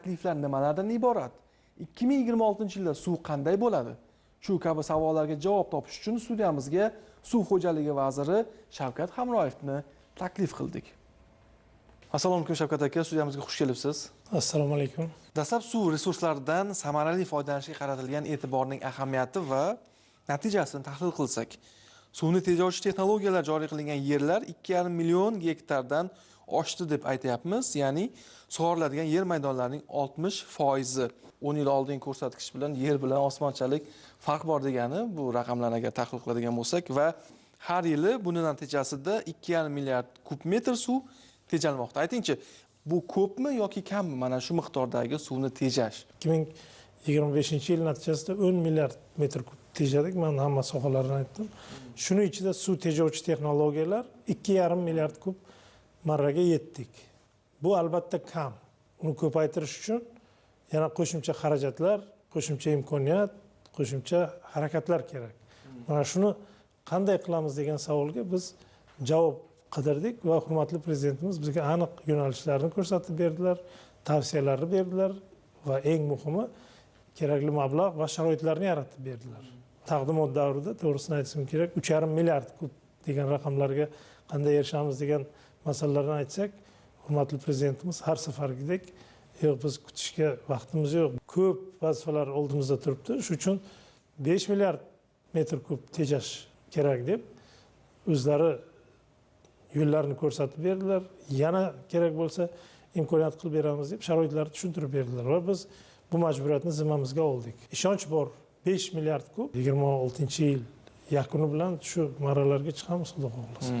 Takliflar nimalardan iborat? 2026-yilda suv qanday bo'ladi? Shu kabi savollarga javob topish uchun studiyamizga suv xo'jaligi vaziri Shavkat Hamroyevni taklif qildik. Assalomu alaykum, Shavkat aka, studiyamizga xush kelibsiz. Assalomu alaykum. Dastlab suv resurslaridan samarali foydalanishga qaratilgan e'tiborning ahamiyati va natijasini tahlil qilsak, suvni tejovchi texnologiyalar joriy qilingan yerlar 2,5 million gektardan oshdi deb aytyapmiz, ya'ni sug'oriladigan yer maydonlarining 60%. 10 yil oldingi ko'rsatkich bilan yer bilan osmonchalik farq bor degani bu raqamlarni agar tahlil qiladigan bo'lsak, va har yili buni natijasida 2,5 milliard kub metr suv tejalmoqda. Aytingchi, bu ko'pmi yoki kammi mana shu miqdordagi suvni tejash? 2025-yil natijasida 10 milliard metr kub tejadik. Men hamma sohalarni aytdim. Shuni ichida suv tejovchi texnologiyalar 2,5 milliard kub marraga yetdik. Bu albatta kam. Uni ko'paytirish uchun yana qo'shimcha xarajatlar, qo'shimcha imkoniyat, qo'shimcha harakatlar kerak. Mana shuni qanday qilamiz degan savolga biz javob qidirdik va hurmatli prezidentimiz bizga aniq yo'nalishlarni ko'rsatib berdilar, tavsiyalarni berdilar va eng muhimi kerakli mablag' va sharoitlarni yaratib berdilar. Taqdimot davrida to'g'risini aytishim kerak, 3,5 milliard kub degan raqamlarga qanday erishamiz degan masalalarni aytsak, hurmatli prezidentimiz har safargidek, yo'q, biz kutishga vaqtimiz yo'q, ko'p vazifalar oldimizda turibdi, shu uchun 5 milliard metr kub tejash kerak deb o'zlari yo'llarni ko'rsatib berdilar. Yana kerak bo'lsa imkoniyat qilib beramiz deb sharoitlarni tushuntirib berdilar va biz bu majburiyatni zimmamizga oldik. Ishonch bor, 5 milliard kub 26-yil yakuni bilan shu marralarga chiqamiz, xudo xohlasa.